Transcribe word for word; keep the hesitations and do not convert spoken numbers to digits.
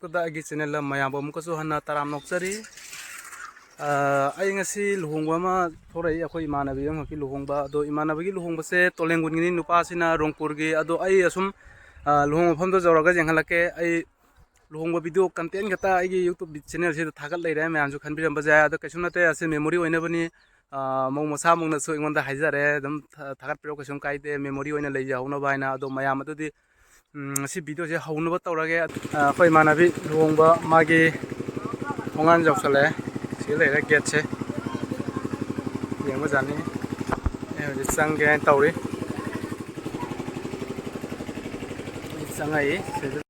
ꯑꯩꯒꯤ ꯆꯦꯅꯦꯜꯗ ꯃꯌꯥꯝꯕꯨ ꯑꯃꯨꯛꯀꯁꯨ ꯍꯟꯅ ꯇꯔꯥꯝꯅ ꯑꯣꯛꯆꯔꯤ꯫ ꯑ, ꯑꯩ ꯉꯁꯤ ꯂꯨꯍꯣꯡꯕ ꯑꯃ ꯊꯣꯔꯛꯏ, ꯑꯩꯈꯣꯏ ꯏꯃꯥꯟꯅꯕꯤ ꯑꯃꯈꯛꯀꯤ ꯂꯨꯍꯣꯡꯕ꯫ ꯑꯗꯣ ꯏꯃꯥꯟꯅꯕꯒꯤ ꯂꯨꯍꯣꯡꯕꯁꯦ ꯇꯣꯂꯦꯡꯒꯨꯟꯒꯤꯅꯤ, ꯅꯨꯄꯥꯁꯤꯅ ꯔꯣꯡꯄꯨꯔꯒꯤ꯫ ꯑꯗꯣ ꯑꯩ ꯑꯁꯨꯝ, ꯑ, ꯂꯨꯍꯣꯡꯕ ꯃꯐꯝꯗ ꯌꯧꯔꯒ ꯌꯦꯡꯍꯜꯂꯛꯀꯦ꯫ ꯑꯩ ꯂꯨꯍꯣꯡꯕ ꯚꯤꯗꯤꯑꯣ ꯀꯟꯇꯦꯟ ꯈꯛꯇ ꯑꯩꯒꯤ YouTube ꯆꯦꯅꯦꯜꯁꯤꯗ ꯊꯥꯒꯠ ꯂꯩꯔꯦ, ꯃꯌꯥꯝꯁꯨ ꯈꯟꯕꯤꯔꯝꯕꯁꯨ ꯌꯥꯏ꯫ ꯑꯗꯣ ꯀꯩꯁꯨ ꯅꯠꯇꯦ, ꯑꯁꯤ ꯃꯦꯃꯣꯔꯤ ꯑꯣꯏꯅꯕꯅꯤ꯫ ꯑ, ꯃꯧ ꯃꯆꯥꯃꯨꯛꯅꯁꯨ ꯑꯩꯉꯣꯟꯗ ꯍꯥꯏꯖꯔꯦ, ꯑꯗꯨꯝ ꯊꯥ-, ꯊꯥꯒꯠꯄꯤꯔꯛꯑꯣ, ꯀꯩꯁꯨꯝ ꯀꯥꯏꯗꯦ, ꯃꯦꯃꯣꯔꯤ ꯑꯣꯏꯅ ꯂꯩꯖꯍꯧꯅꯕ ꯍꯥꯏꯅ꯫ ꯑꯗꯣ ꯃꯌꯥꯝ ꯑꯗꯨꯗꯤ, ꯎꯝ, ꯉꯁꯤ ꯚꯤꯗꯤꯑꯣꯁꯦ ꯍꯧꯅꯕ ꯇꯧꯔꯒꯦ꯫ ꯑ, ꯑꯩꯈꯣꯏ ꯏꯃꯥꯟꯅꯕꯤ ꯂꯨꯍꯣꯡꯕ ꯃꯥꯒꯤ ꯊꯣꯡꯒꯥꯟ ꯌꯧꯁꯜꯂꯛꯑꯦ꯫ ꯁꯤ ꯂꯩꯔꯦ ꯒꯦꯠꯁꯦ꯫ ꯌꯦꯡꯕꯖꯥꯠꯅꯤ꯫ ꯑꯩ ꯍꯧꯖꯤꯛ ꯆꯪꯒꯦ ꯍꯥꯏꯅ ꯇꯧꯔꯤ꯫ ꯑꯩ ꯆꯪꯉꯛꯏ꯫ ꯁꯤꯗ